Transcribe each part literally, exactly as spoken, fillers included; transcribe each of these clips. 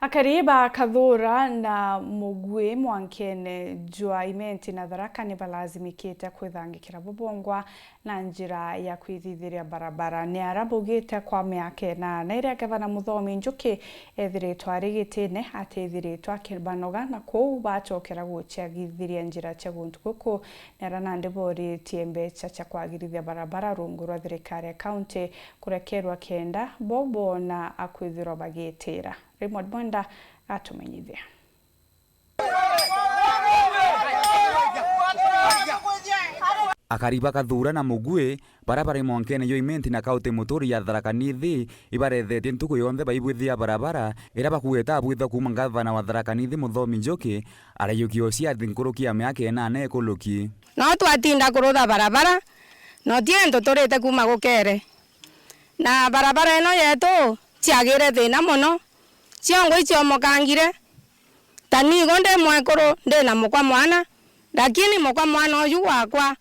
Akari ba Kathura na Mugui mwankene jwa Imenti na Tharaka ni balazimikite kwithangikira bo bongwa na njira ya kwithithiria barabara. Ni ara baugite kwa miaka inana iria Gavana Muthomi Njuki ethiritwe ari gitine, atithiritwe akibanoga na kuu bacokera guciagithiria njira cia guntu guku. Ni ara nandi boritie mbeca cia kwagirithia barabara rungu rwa thirikari ya kaunti kurekerwa kenda bo boona akwithirwa bagitira. Raymond Mwenda atumenyithia. Akari ba Kathura na Mugui, baria bari mwankene jwa Imenti na kaunti muturi ya Tharaka Nithi, ibarethetie ntuku yonthe baibwithia barabara iria bakuite abwithwa kuuma ngavana wa Tharaka Nithi Muthomi Njuki, araiukia uciathi nkuruki ya miaka inana ikuluki. No twatinda kurutha barabara, na uti into turite kuuma gukere. Na barabara ino yetu ciagire thina mono, ciongwa iciomokangire. Ta nigo ndi mwekuru, ndi na mukwa mwana, lakini mukwa mwana uju wakwa,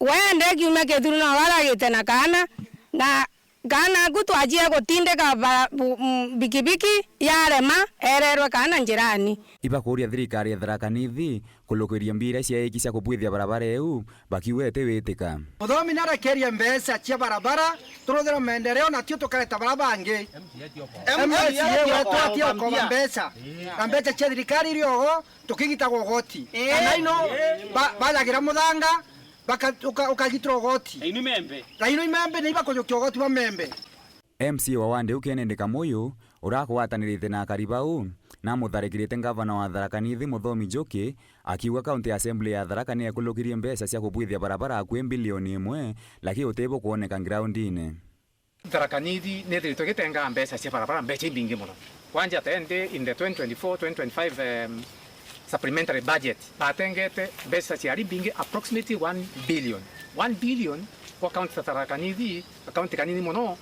wende kiumia kithiru no aragite na kaana, na kaana aku twajie gutindika ba-, bu-, m-, bikibiki yarema, ererwe kaana njirani. Ibakuria thirikari ya Tharaka Nithi kulukiria mbia iria ciaiki cia kubwithia barabara iu, bakiuga itiwitika. Muthomi narekerie mbeca cia barabara, turuthira maendeleo, natio tukareta bara bangi. M C A wetu atia ukoba mbeca. Na mbeca cia thirikari iri ogo, tukigitagwa ugoti. Kana ino, ba-, bajagira muthanga, baka-, uka-, ukagitira ugoti. Na ino imembe. Na ino imembe, ni ibakujukia ugoti bwa membe. M C A wa wandi u Kennedy Kamuyu, uria akugwatanirite na akari bau, na amutharikirite ngavana wa Tharaka Nithi Muthomi Njuki, akiuga County Assembly ya Tharaka ni ekulukirie mbeca cia kubwithia barabara akui mbilioni imwe, lakini utibu kwoneka groundine. Tharaka Nithi ni ithiritwe igitengaa mbeca cia barabara, mbeca imbingi mono. Kwanja tende in the twenty twenty-four, twenty twenty-five, um, supplementary budget, batengete mbeca ciari mbingi, approximately one billion. One billion kwa county ta Tharaka Nithi, county kanini mono,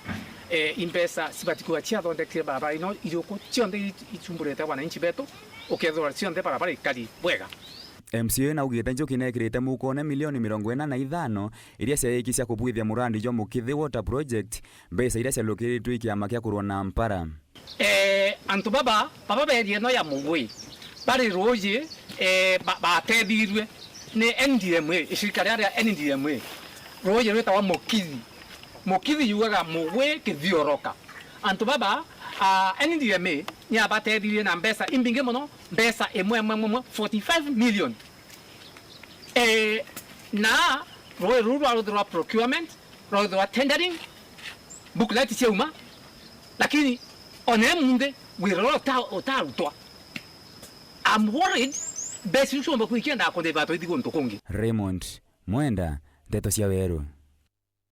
eh, imbeca cibati kuga ciathondekire barabara ino iriuku cionthe i-, icumburite wananchi betu, ukethirwa cionthe barabara ikari bwega. M C A naugite Njuki nekirite mukone milioni mirongo ina na ithano iria ciaiki cia kubwithia murandi jwa Mukithi Water Project, mbeca iria cialukiritwe i kiama kia kurwa na mpara. Eh, antu baba, baba beria ino ya Mugui, bari ruuji, eh, ba-, batethirue ni N D M A, ishirika ria, ria N D M A, ruuji rwitagwa Mukithi. Mukithi yugaga Mugui Kithioroka. Antu baba, ah, N D M A ni abatethirie na mbeca imbingi mono, mbeca imwe, imwe, imwe, imwe, forty-five million. Eh, na ruuji ruu rwaruthirwa procurement, rwaruthirwa tendering, booklet ciauma, lakini ona imunthi wira uria uta-, utarutwa. I'm worried, mbeca iu ciumba kwikia ndakundiva twithi guntu kungi. Raymond Mwenda, Ndeto cia Weru.